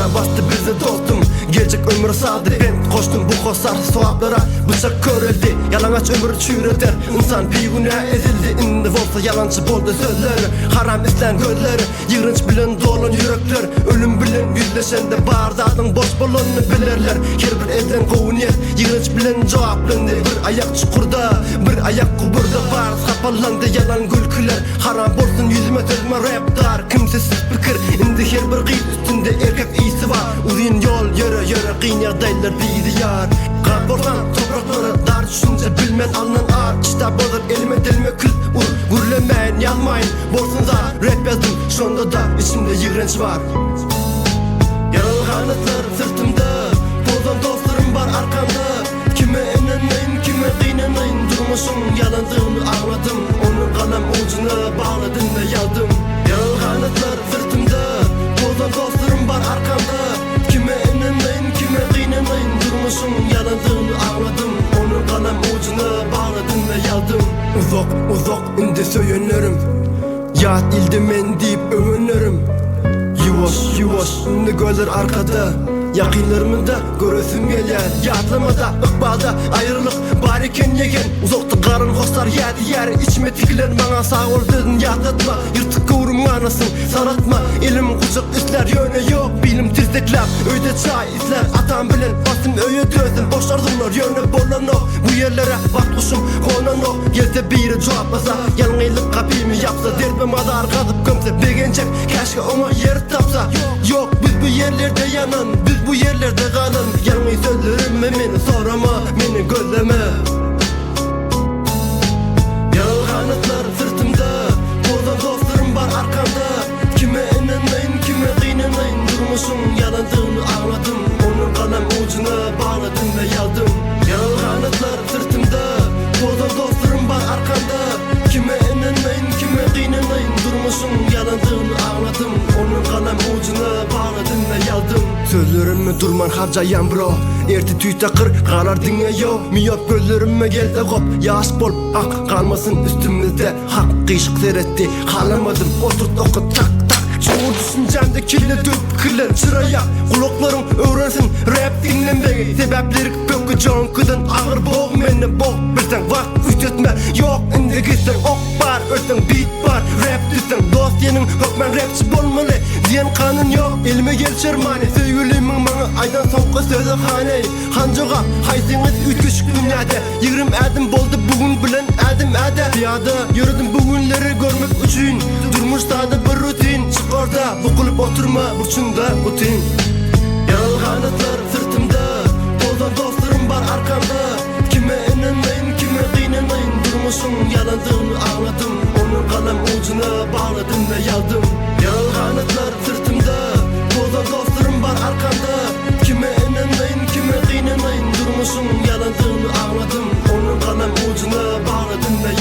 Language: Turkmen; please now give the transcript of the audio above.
Haram basdy bizi dostum Geljek ömür sady Bent goşdum bu hossarsyz sogaplara Byçak köreldi Ýalaňaç ömür çüýreder Ynsan bigünä ezildi Indi bolsa ýalançy boldy sözler Haram islän gözler Ýigrenç bilen dolan ýürekler Ölüm bilen ýüzleşende bar zadyň boş bolanyny bilerler Her bir edilen gowy niýet ýigrenç bilen jogaplandy Bir aýak çukurda, bir aýak guburda Barys hapalandy ýalan gülküler Haram bolsun ýüzüme sözüme rap dar Kimsesiz pikir indi her bir gyz üstünde erkek ysy bar Uzyn ýol ýöre ýöre kyn ýagdaýlar bizi ýar Gark bolsaň topraklara dar düşünje bilmen alnan ar Kitap bozar elime dilime kül ur Gürlemäýin ýazmaýyn Bolsun zat rap ýazdym şonda-da içimde ýigrenç bar. Ýaraly ganatlar syrtymda Tozan dostlarym bar arkamda Kime ynanaýyn kime gynanaýyn Durmuşyň ýalandygyny aňladym Ony galam ujuna bagladym we ýazdym. Ýaraly ganatlar syrtymda Tozan dostlarym bar arkamda Kime ynanaýyn kime gynanaýyn Durmuşyň ýalandygyny aňladym Ony galam ujuna bagladym we ýazdym. Uzak uzak Indi söýenlerim Ýat ilde men diýip öwenlerim Ýuwaş ýuwaş indi gözler arkada Ýakynlarymy-da göresim gelýär Ýatlamada ykbalda aýralyk bar eken ýegen Uzakda galan hossar ýadygär Içime tikilen maňa sag bol sözün ýatlatma Ýyrtyk göwrüm ganasyn saratma Elim gujak islär ýöne ýok bilim tirsekläp Öýde çaý islär atam bilen basym öýe dönsem boş arzuwlar ýöne bolanok Bu ýerlere bagt guşum gonanok Gelse biri jogaplasa ýalňyzlyk gapymy ýapsa Derdime mazar gazyp gömse begenjek käşgä oňa ýer tapsa Ýok biz bu ýerlerde ýanan biz bu ýerlerde galan Ýalňyz sözlerime meni sorama meni gözleme. Ýaraly ganatlar syrtymda Tozan dostlarym bar arkamda Kime ynanaýyn kime gynanaýyn Durmuşyň ýalandygyny aňladym Ony galam ujuna bagladym we ýazdym Ýaraly ganatlar syrtymda Tozan dostlarym bar arkamda Kime ynanaýyn kime gynanaýyn Durmuşyň ýalandygyny aňladym Ony galam ujuna bagladym we ýazdym Sözlerimi durman harjaýan bro Ertir tüý takyr galar diňe ýo Miýop gözlerime gelse gop Ýaş bolup ak galmasyn üstümizde Hak gyşyk seretdi halamadym Oturt oka tak tak Çuňňur düşünjämde kelle döwük pikirler çyraýa Gulaklaryň öwrensin rap diňlemegi Sebäp lirik pökgi joňkydan agyr bog meni bog Bilseň wagt üýtgetme ýok indi gitseň ok bar ölseň beat bar rap düzseň dost diýeniň hökman rapçy bolmaly diýen kanun ýok Elime gelşer many söýgülimiň maňa aýdan soňky sözi hany Han jogap haýsyňyz üýtgeşik dünýäde 20 ädim boldy bu gün bilen ädim äde Pyýada ýöredim bu günleri görmek üçin Durmuş sada bir rutin Çyk orta bukulyp oturma burçunda gutyn Ýaraly ganatlar syrtymda Tozan dostlarym bar arkamda Kime ynanaýyn kime gynanaýyn Durmuşyň ýalandygyny aňladym Ony galam ujuna bagladym we ýazdym Ýaraly ganatlar syrtymda Tozan dostlarym bar arkamda Kime ynanaýyn kime gynanaýyn Durmuşyň ýalandygyny aňladym Ony galam ujuna bagladym we.